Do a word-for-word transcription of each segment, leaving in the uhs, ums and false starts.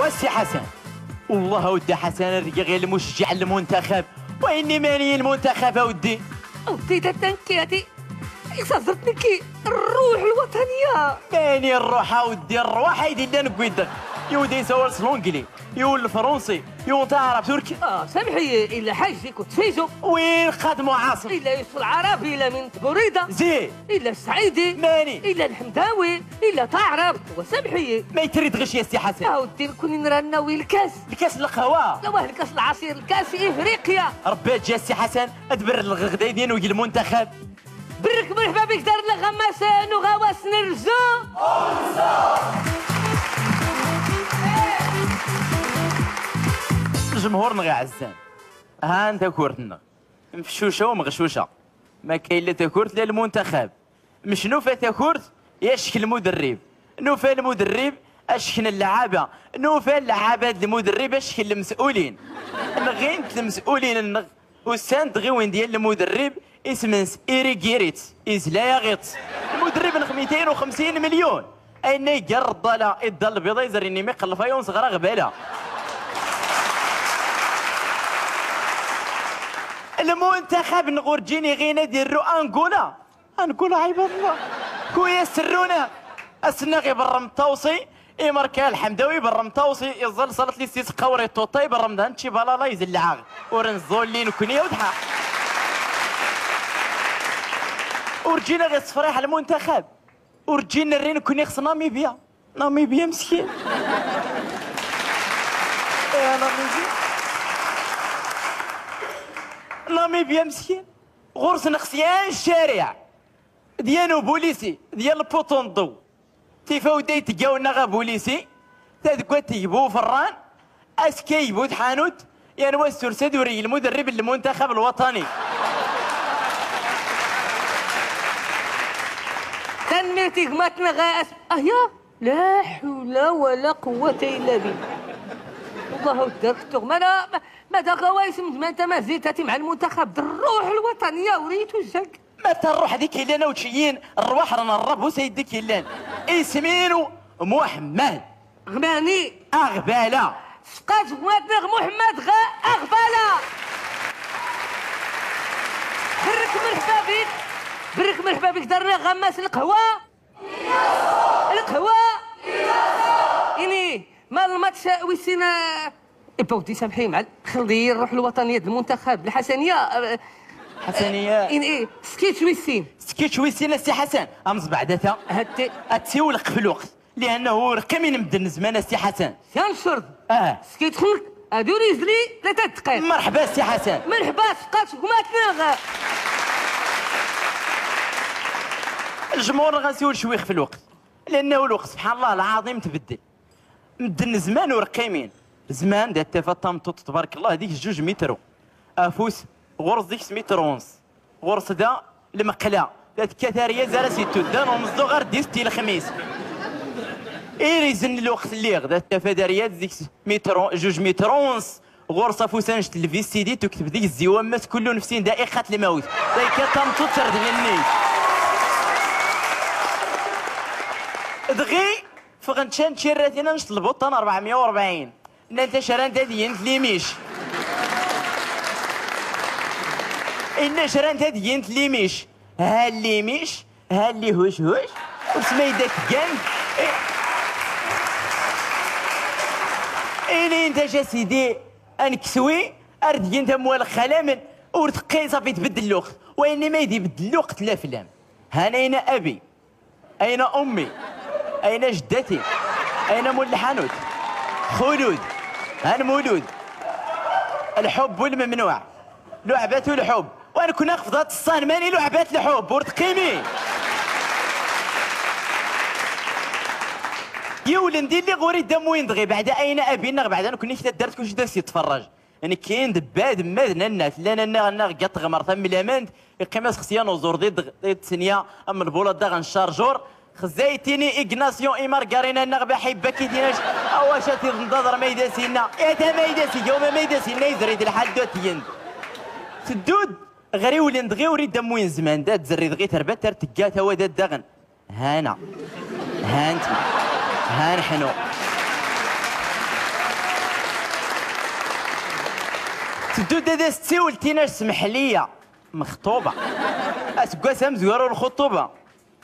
A ssi Ḥasan. Wellah a wddi Ḥasan, ar rgiɣ i lmucejjiɛ n lmuntaxab. Wa inni mani lmuntaxab a wddi? A wddi, da tanki ati. Iṣaẓret nki rruḥ lwaṭaniya. Mani rruḥ a wddi? Rrwaḥ ayd illan deg widdeɣ. Yiwen da isawal s lungli, yiwen lfrunsi, yiwen taɛrabt turki. Ah, samḥ-iyi, illa ḥaǧ zik ur tfizu. Win xadmu Ɛaṣim? Illa Yusuf Lɛarabi, illa min Tburida. Zi. Illa Sɛidi. Mani? Illa Lḥemdawi, illa taɛrabt, wa samḥ-iyi. Ma itrid ɣici a ssi Ḥasan? A wddi, nkun nra nnawi lkas. Lkas lqahwa? La, wah, lkas lɛaṣir, lkas Ifriqya. Rebbi aǧǧa a ssi Ḥasan, ad berr lɣegdaydi n ugi lmuntaxab. Berrek merḥba bik dar lɣamas n uɣawas n rrzu. Lǧemhur-nneɣ iɛezzan, han takurt-nneɣ mfeccuca u mɣeccuca. Ma akka illa takurt la lmuntaxab. Mec nufa takurt, yack lmuderrib. Nufa lmuderrib, ack n lleɛaba. Nufa lleɛaba d lmuderrib, ack n lmes'ulin. Nɣin-t lmes'ulin-nneɣ. Ussan-d ɣiwin-d yal lmuderrib, isem-ns irigirit, izla-yaɣ-itt. Lmuderrib-nneɣ mitayn u xemsin milyun. Ayenna iga rrḍala, idda lbiḍa, izerrin imi qellef ayun sɣer aɣbala. Lmuntaxab-nneɣ urǧin iɣin ad irru Angola. Angola, ɛibad Llah. Kuya srrun-aɣ. Ass-nneɣ iberrem ṭawṣi, imerka lḥemdawi iberrem ṭawṣi, iẓẓal ṣalat lis-is qawri ṭuṭṭa, iberrem d ančči balala, izellɛ-aɣ. Ur nẓulli nekni awd ḥa. Urǧin aɣ-iṣfriḥ lmuntaxab. Urǧin nri nekni xs Namibya. Namibya meskin. Eh, Namibya. Namibya meskin. Ɣur-s nxs yan ccariɛ. D yan ubulisi, d yan lpuṭu n ḍḍew. Tifawt ay tgawna ɣ abulisi, tadgwat tgbu ferran, askay bu tḥanut, yan wass tursa d ureg lmuderrib n lmuntaxab lwaṭani. Tanmirt i gma-tneɣ, as-, ah, ya? La ḥula wala quwwata illa billah. Wallah, a wddi, ar k-tuɣ. Ma da, ma, ma da ɣawayes n tmazit ati mɛa lmuntaxab d rruḥ lwaṭaniya, ur iyi-tuzzag. Ma ta rruḥ dik illan a wčiyyin, rrwaḥ n rrabus ay dik illan. Isem-inu Muḥemmed. Ɣ mani? Aɣbala. Sqat gma-tneɣ Muḥemmed ɣ aɣbala. Berrek merḥba bik. Berrek merḥba bik, dar-nneɣ ɣammas lqahwa. Lqahwa. Ini, ma lmatch wis sin, eh, iba wddi samḥ-iyi mɛa, xlḍ-iyi rruḥ lwaṭaniya d lmuntaxab lḥasaniya, eh, Ḥasaniya. Ini, eh, skit wis sin. Skit wis sin a ssi Ḥasan. Amẓbeɛ data. Hatti. Ad tiwleq f lweqt. Liannahu ur qqimin medden zman a ssi Ḥasan. Yan ccerḍ. Ah. Skit xnk. Ad ur izli tlata ddqayeq. Merḥba a ssi Ḥasan. Merḥba, sqat gma-tneɣ. Lǧemhur-nneɣ a nsiwel cwiɣ f lweqt. Liannahu lweqt, subḥan Llah lɛaḍim, tbeddel. Medden zman ur qqimin. Zman, da tafat tameṭṭut, tbarek Llah, dik juj mitru. Afus, ɣur-s dik s mitru u nṣ. Ɣur-s da lmeqla. Da tekkat aryaz ara s-ituddan umẓẓuɣ ar d-isetti lexmis. Irizen n lweqt lliɣ, da tafat aryaz dik s mitru, juj mitru u nṣ. Ɣur-s afus anect lvis sidi tukteb dik zziwa, mas kullu nefsin da'iqat lmawt. Da yekkat tameṭṭut terd minni. Dɣi, Ffɣen ččan čirratin anect lbuṭṭan rebɛemya u rebɛin. Nnant acarant ad yyint limic. Inna acarant ad yyint limic. Ha llimic, ha llihuc-huc. Ur smayd ak-gan. Ilint aca sidi, anekswi, ar d-yyint amwal xalamen. Ur teqqi, safi tbeddel luqt. Wa inni ma id-ibeddel luqt laflam. Hana ina abi. أين أمي؟ أين جدتي؟ أين مول الحانوت؟ خلود. هان مولود. الحب الممنوع. لعبة الحب. وأنا كنا قفضات الصان ماني لعبة الحب ورتقيمي. Yiwlen di lliɣ ur idamwin dɣi, beɛda ayna abi-nneɣ, beɛda nekni k taddart kulci da s-ittferraj. Nekkin d bad mad nanna, tella nanna, nanna ɣ tɣmert am lamant, iqqim asexsi anuẓur di d-, di ttenya, am lbula daɣen charjur, xezzay tini Ignacio i Margarina nneɣ baḥi bakki tinac, awac a tiḍ n daḍr ma idas inna, ata ma idas iga, uma ma idas inna izri d lḥal d-, tyend. Teddu-d ɣer iwlen dɣi ur idamwin zman, da tzerri dɣi terbat ar tegga tawada daɣen. Hana. Hanti. Han ḥnu. Tddu dada s tsiwelt-ina, smḥ liya, mexṭuba. Asggwas amzwaru lxuṭuba,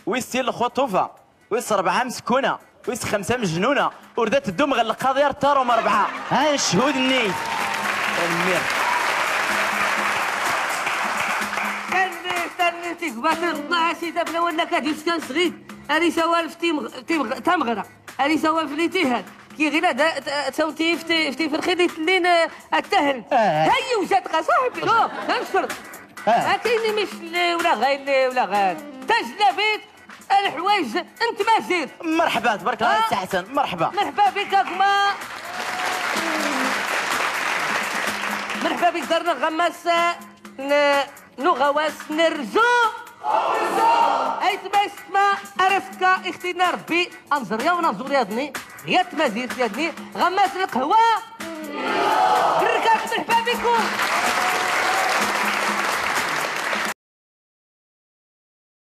wis sin lxuṭuba, wis rbɛa mskuna, wis xmsa mjnuna, ur da tddu mɣ lqaḍi ar tarum rbɛa. Ha ncc hud-nni. Tanmmirt. Tanmmirt, tanmmirt i gbaṭel, ṭṭlaɛ a sidi, ablaw annak ad iskan sɣid, ar isawal f timɣ-, timɣ-, tamɣra. Ar isawal f litihan. Ki ɣila da, t-, t-, tawti f ti-, f tiferxin itlin, eh, ad tahln. Eh. Hayyi, wjad ɣa saḥbi, ruḥ, amsr. Eh. Akin imc l-, wla ɣayn, wla ɣayn. Tajlabit, lḥwayj n tmazirt. Merḥba, tbark llah, ah. Assa Ḥsan, merḥba. Merḥba bik a gma. Merḥba bik, darnɣ ɣammas, eh, n-, n uɣawas n rrzu. Aytma yessetma, ar azekka ixtinna Rebbi, ad nẓer yaw naẓur yaḍni, ɣer tmazirt yaḍni, ɣammas n lqehwa.